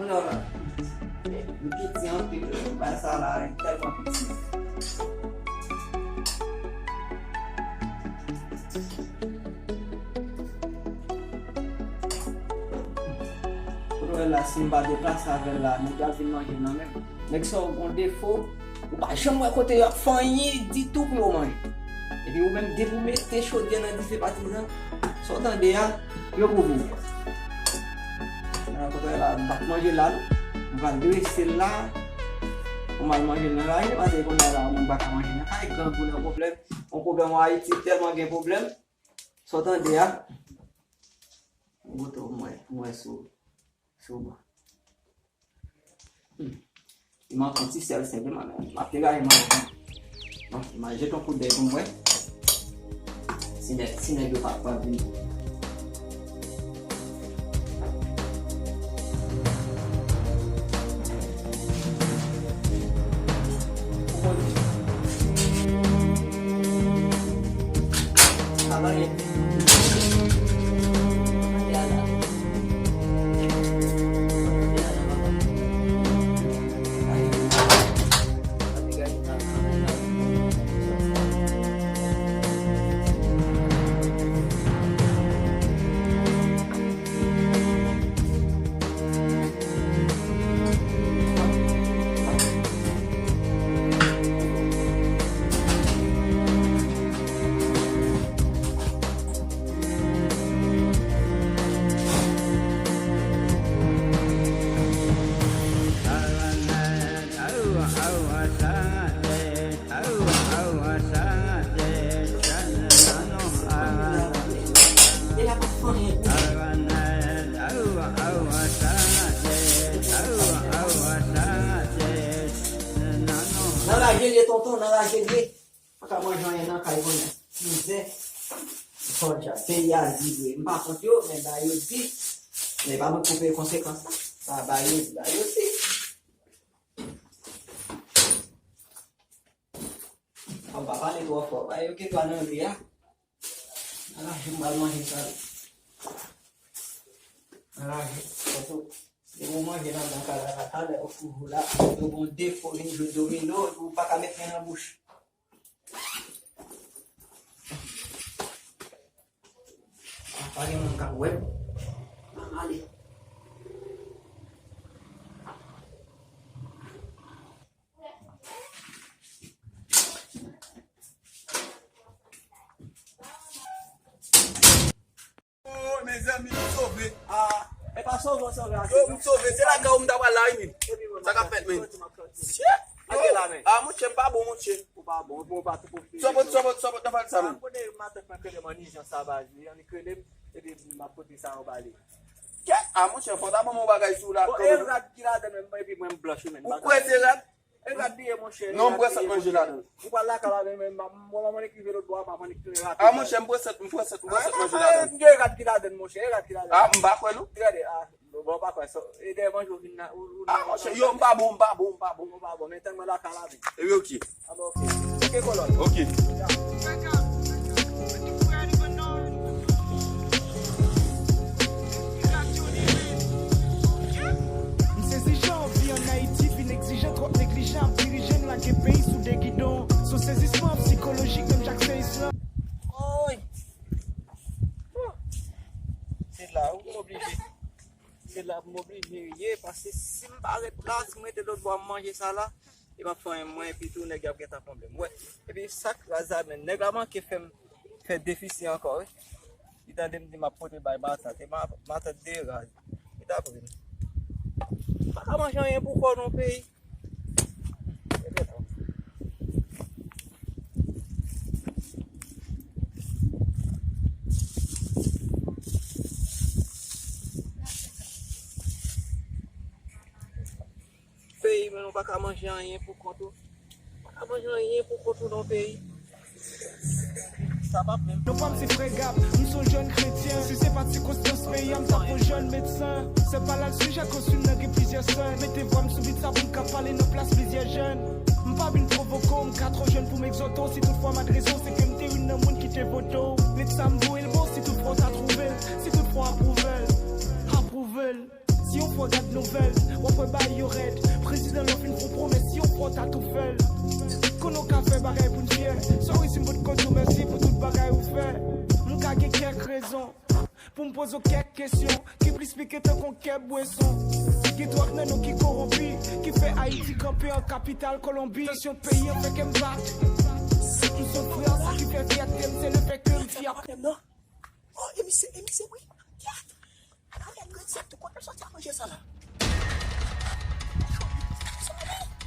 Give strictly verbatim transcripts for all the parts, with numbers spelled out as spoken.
Non, non. Li piti anpil, bagay sa la, li tèlman piti. Kote w wè la, si m pa deplase avè l la, nèg yo ap vin manje l nan men m. Nèg sa yo gon defo, ou pa janm wè kote yo ap fè anyen ditou pou yo manje. Epi ou menm, depi w mete chodyè nan dife patizan, sa w tande a, yo pou vini. Nan kote la, m pa t manje la, non. M pral drese l la. Pou m al manje l nan lajan, paske kounye a la, moun pa ka manje nan kay, grangou nan pwoblèm. Yon pwoblèm an Ayiti, tèlman gen pwoblèm. Sa w tande a, m goute w, m wè, m wè si w, si w bon. Hmm. Li manke yon ti sèl senpleman, men m ap degaje manje pou m. Bon, m a jete yon kout dèy pou m wè si nèg, si nèg yo pa, pa vini. Nan raje l ye, tonton, nan raje l ye. Pa ka manje anyen nan kay konnen. Mizè. Fòja, peyi a di vre. M pa kont yo, men ba yo di. Men pa mwen k pou peye konsekans la. Ba, ba yo di, ba yo di. Fò m pa pale twò fò. Ba yo gen dwa nan ri a. Ala, m pral manje sa. Ala, se tou. Depi w manje nan baka la, la, talè, ou toujou la, ou gon defo, vin jwe domino, ou pa ka met men nan bouch. Pa gen moun k ap wè m. Ann ale. Oh, mezanmi, m sove. Ah, e pa sove, sove, ah, yo, m sove. Se lakay ou m ta pral la, wi, men. Sa k ap fèt, men? Shit! Yo, ah, monchè, m pa bon, monchè. Ou pa bon, ou pa tou pwofite. Sòpot, sòpot, sòpot, nan pral sa, men. Kote matant mwen krele m an ijans sa, baz, li, li krele m, epi m ap pote sa yo ba li. Kèt, ah, monchè, fò ta ban m yon bagay sou la. Bon, e rad ki ladan menm, epi mwen m blanch, men. Ou kwè se rad? E rad li ye, monchè. Non, m pran sa k manje ladan. Ou pral lakay la, men, men, mwen, mwen, mwen, ki vin lòt bò a, mwen, ki tounen rapid. Ah, monchè, m pran sa, m pran sa, m pran sa k manje ladan. Ah, e rad ki ladan, monchè, e rad ki ladan. Ah, m pa kwè, non. Gade, ah, bon, m pa kwè sa. E dèyè manje, ou vin la, ou, ou... Ah, monchè, yo, m pa bon, m pa bon, m pa bon. Ou pa bon, men tann mwen lakay la, men. Epi, ok. Ah, bon, ok. Ok, kolòn. Ok. Ya. M sezi jan vi ann Ayiti vin egzijan, twòp neglijan ap dirije n, lage peyi sou de gidon. Se yon sezisman sikolojik, menm jan ak seyis lan. Oy! Se la wi m oblije. Se la m oblije ye, paske si m pa ret la, si m rete lòt bò a, m manje sa la, e p ap fè anyen mwen, epi tou nèg yo ap gentan konble m. Wè, epi sa k raz la, men nèg la manke fè m fè defisi ankò, wi. Li tande m di m ap pote bay matant, e ma-, matant deraz. Li t ap ri m. Pa ka manje anyen pou kò nan peyi. Peyi, men nou pa ka manje anyen pou kont ou. Pa ka manje anyen pou kont ou nan peyi. Sa p ap menm. Non pa m se Frè Gab, m se yon jèn kretyen. Si se pa t sikonstans peyi a, m t ap yon jèn medsen. Se pa la l sijè koz fim nan gen plizyè sèn. Mete vwa m sou bit sa pou m ka pale nan plas plizyè jèn. M pa vin pwovoke w, m ka twò jèn pou m egzòte w. Si toutfwa m adrese w, se ke m te youn nan moun ki te vote w. Lèt sa m voye l ba w, si toutfwa w ta twouve l, si toutfwa w apwouve l, apwouve l. Si yon fwa w gad nouvèl, w ap wè bagay yo rèd. Prezidan lan fin fè yon pwomès, si yon fwa w ta tou fè l. Konnen w ka fè bagay pou n fyè. Sorry si m pot ko di w mèsi pou tout bagay ou fè. M ka gen kèk rezon pou m poze w kèk kesyon ki plis pike tankou yon kèk bweson. Gen twòp nan nou ki kowonpi, ki fè Ayiti kanpe an kapital Kolonbi. Tansyon peyi an fè kè m bat. M sou frè, sa ki fè fyète m, se lefètke m fyè. Oh, e misye, e misye, wi. Kèt! Gade grenn sèk tou, kote l soti a manje sa la?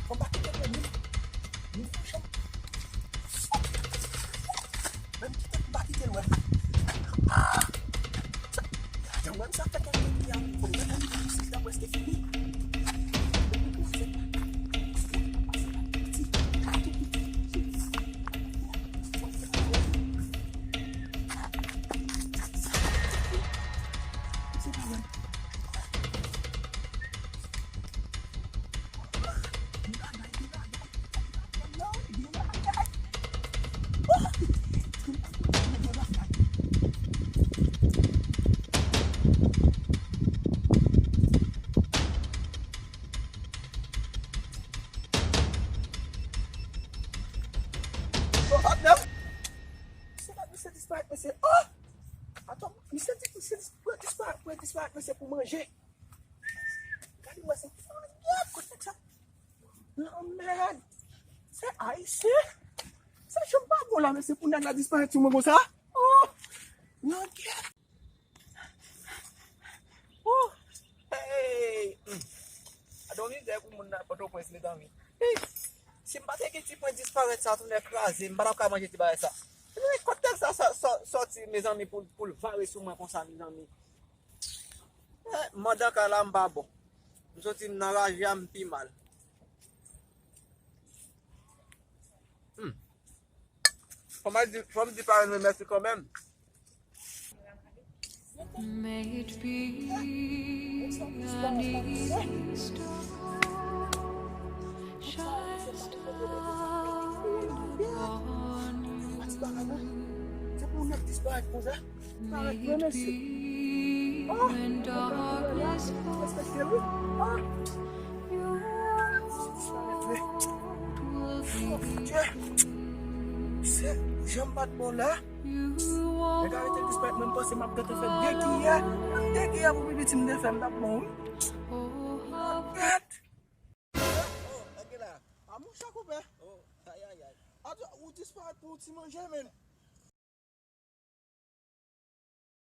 Fò m pa kite l wè m. Menm kite l, m pa kite l wè m. Ah! Sa, jan wè m sa fè kèk moun ki a fò m wè kòm si sa prèske fini. Misye disparèt, mesye. Oh! Atann, misye di, misye dis-, pran disparèt, pran disparèt, mesye, pou manje. Gade mwen, se, oh, yeah, kote nèg sa? Lanmèd! Se ayisyen! Sa janm pa bon la, mesye, pou nèg la disparèt sou mwen konsa? Oh! Lanmèd! Oh! Hey! Hmm. Gade yon mizè pou moun nan Pòtoprens, mezanmi. Hey! Si m pa te gen ti pwen disparèt sa, tou nèg kraze, m pa t ap ka manje ti bagay sa. Hey, kot nèg sa sò-, sò-, sòti, mezanmi, pou, pou l vare sou mwen konsa, mezanmi? Eh, mandan kay la, m pa bon. M soti nan raje a, m pi mal. Hmm. Fò m di, fò m di parenn mwen mèsi kanmenm. May it be an Easter star, shines down upon you. Se pou nèg disparèt konsa. May it be when darkness falls, you will be. Se jan m pa t bon la. Nèg arete disparèt, mwen m panse m ap gentan fè de kiyè. De kiyè pou pi piti m te fè, m t ap bon, wi. Gad! Oh, nèg la. A, monchè koupè. Oh, ayayay. Ato, ou disparèt pou yon ti manje, menn.